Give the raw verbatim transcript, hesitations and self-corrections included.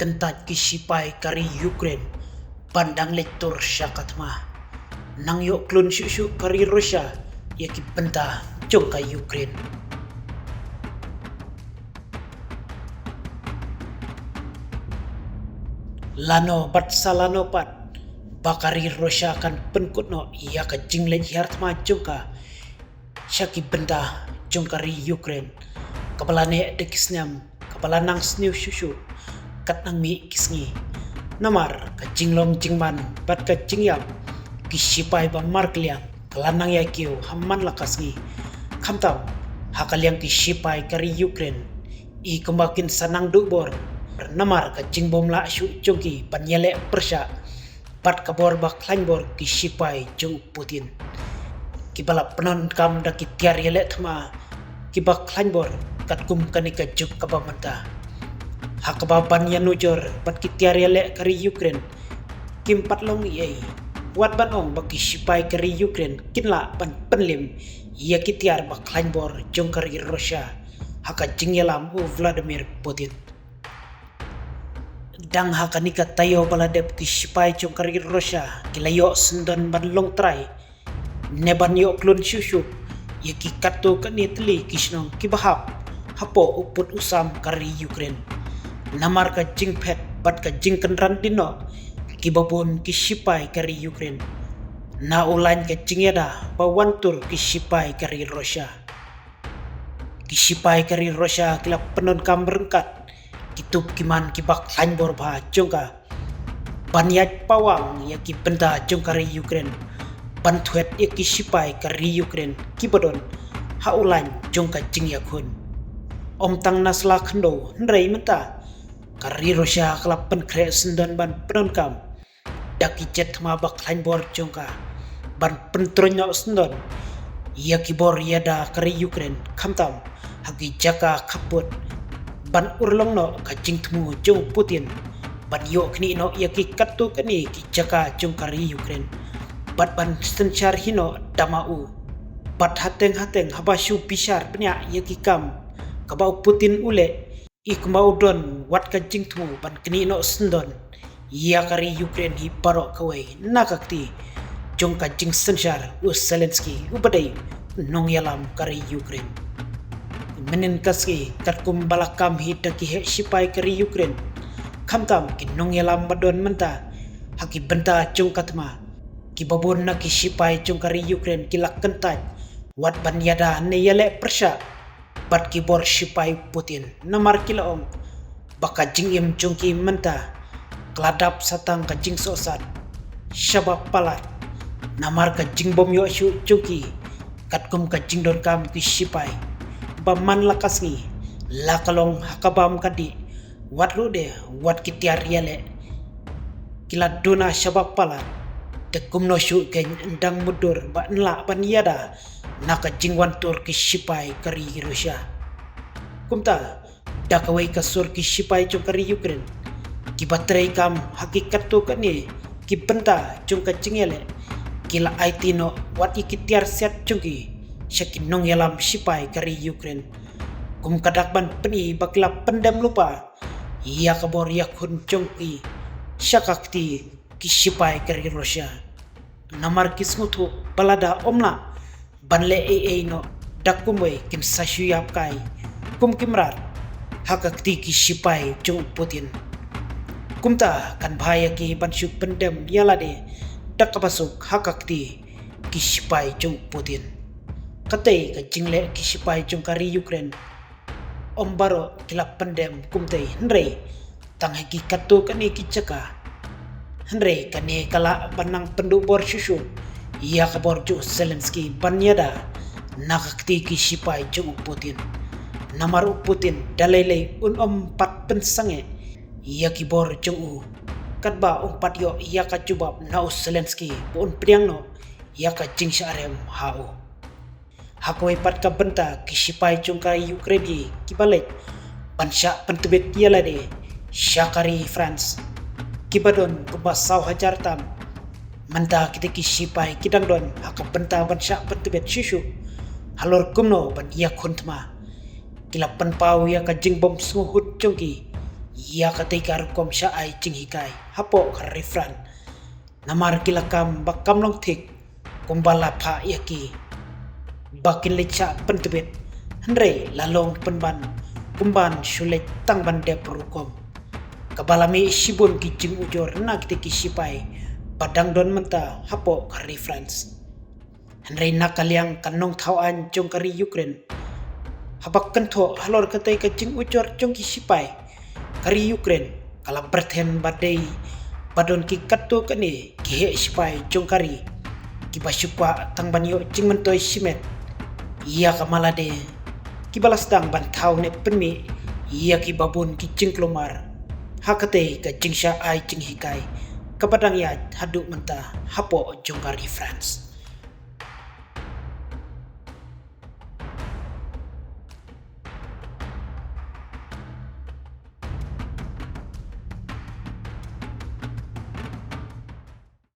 kyntait ki shipai ka ri Ukraine ban dang leit tur sha ka thma. Nang ïoh klun shuh shuh ka ri Russia ïa ki bynta jong ka Ukraine. Lano bad sa lano pat ba ka ri Russia kan pynkut noh ïa ka jingleit hiar thma jong ka sha ki bynta jong ka ri Ukraine, kaba la neh da ki snem, kaba la nang sniew shuh shuh, kat nang mih ki sngi. Namar ka jinglong jingman bad ka jingïap ki shipai ba markylliang ka la nang ïa kiew ha man la ka sngi. Khamtam ha ka liang ki shipai ka ri Ukraine, i kumba kin sa nang duh bor namar ka jingbym lah shuh jong ki ban ïaleh pyrshah bad ka bor ba khlaiñ bor ki shipai jong u Putin, kiba la pyndonkam da ki tiar ïaleh thma kiba khlaiñ bor katkum kane ka juk kaba mynta. Ha kaba ban ïanujor bad ki tiar ïaleh ka ri Ukraine, kim pat long ei ei, wat ban ong ba ki shipai ka ri Ukraine kin lah ban pynlim ïa ki tiar ba khlaiñ bor jong ka ri Russia ha ka jingïalam u Vladimir Putin. Dang ha kane ka taïew ba la dep, ki shipai jong ka ri Russia ki la ïoh syndon ban long trai ne ban ïoh klun shuh shuh ïa ki katto katne tylli ki shnong kiba hap hapoh u pud u sam ka ri Ukraine. Namar ka jingphet bad ka jingkynran dien noh kiba bun ki shipai ka ri Ukraine na u laiñ ka jingïada ba wan tur ki shipai ka ri Russia. Ki shipai ka ri Russia ki la pyndonkam ryngkat ki tup ki man kiba khlaiñ bor bha jong ka ban ïaid pawang ïa ki bynta jong ka ri Ukraine, ban thwet ïa ki shipai ka ri Ukraine kiba don ha u laiñ jong ka jingïakhun. Ym tang na sla khyndew, hynrei mynta ka ri Russia ka la pynkhreh syndon ban pyndonkam da ki jet thma ba khlaiñ bor jong ka ban pyntroiñ noh syndon ïa ki bor ïada ka ri Ukraine, khamtam ha ki jaka khappud, ban urlong noh ka jingthmu jong u Putin ban ïoh khnieh noh ïa ki katto katne ki jaka jong ka ri Ukraine, bad ban synshar hi noh da ma u. Bad hateng hateng haba shu bishar bniah ïa ki kam kaba u Putin u leh, i kumba u don wat ka jingthmu ban khnieh noh syndon ïa ka ri Ukraine hi baroh kawei na ka kti jong ka jingsynshar u Zelensky uba dei u nongïalam ka ri Ukraine. Mynnin ka sngi, katkum ba la kam hi da ki heh shipai ka ri Ukraine, khamtam ki nongïalam ba don mynta ha ki bynta jong ka thma, kiba bun na ki shipai jong ka ri Ukraine ki la kyntait wat ban ïada ne ïaleh pyrshah bad ki bor shipai u Putin, namar ki la ong ba ka jingim jong ki mynta ka la dap sa tang ka jingsohsat shaba palat namar ka jingbym ïoh shuh jong ki katkum ka jingdonkam ki shipai ba man la ka sngi la ka long ha ka bam ka dih, wat ruh de wat ki tiar ïaleh ki la duna shaba palat. Te kumno shuh kein yn dang mutdur ba yn lah ban ïada na ka jingwan tur ki shipai ka ri Russia. Kumta, da kawei ka sur ki shipai jong ka ri Ukraine kiba trei kam ha ki katto katne ki bynta jong ka jingïaleh, ki la aiti noh wat ïa ki tiar siat jong ki sha ki nongïalam shipai ka ri Ukraine, kum ka dak ban pyni ba ki la pyndem lypa ïa ka bor ïakhun jong ki sha ka kti ki shipai ka ri Russia. Namar ki sngewthuh ba lada ym lah ban leh ei ei noh, da kumwei kin sa shu ïap kai kum ki mrad ha ka kti ki shipai jong u Putin. Kumta kan bha ïa ki ban shu pyndem ïa lade da kaba suk ha ka kti ki shipai jong u Putin. Katei ka jingleh ki shipai jong ka ri Ukraine, ym baroh ki la pyndem kumtei, hynrei tang ha ki katto katne ki jaka. Hynrei kane ka lah ban nang pynduh bor shuh shuh ïa ka bor jong u Zelensky ban ïada na ka kti ki shipai jong u Putin. Namar u Putin da lei lei un ym pat pynsangeh ïa ki bor jong u, katba um pat ïoh ïa ka jubab na u Zelensky ba un pdiang noh ïa ka jingshah rem ha u. Ha kawei pat ka bynta, ki shipai jong ka Ukraine hi kiba leit ban shah pyntbit ïa lade sha ka ri France, kiba don kumba saw hajar tam. Mynta kita ki shipai ki dang don ha ka bynta ban shah pyntbit shuh shuh halor kumno ban ïakhun thma. Ki la pynpaw ïa ka jingbym sngewhun jong ki ïa katei ka rukom shah ai jinghikai hapoh ka ri France. Namar ki la kam ba kam long thik kumba la phah ïa ki ba kin leit shah pyntbit, hynrei la long pynban kumban shu leit tang ban dep rukom. Kaba la mih shibun ki jingujor na kitei ki sipai ba dang don mynta hapoh ka ri France. Hynrei na ka liang ka nongthaw aiñ jong ka ri Ukraine, haba kynthoh halor katei ka jingujor jong ki sipai, ka ri Ukraine ka la byrthen ba dei ba don ki katto katne ki heh sipai jong ka ri kiba shu kwah tang ban ïoh jingmyntoi shimet ïa ka malade, kiba la sdang ban thaw ne pynmih ïa kiba bun ki jingkulmar ha katei ka jingshah ai jinghikai kaba dang ïaid haduh mynta hapoh jong ka ri France.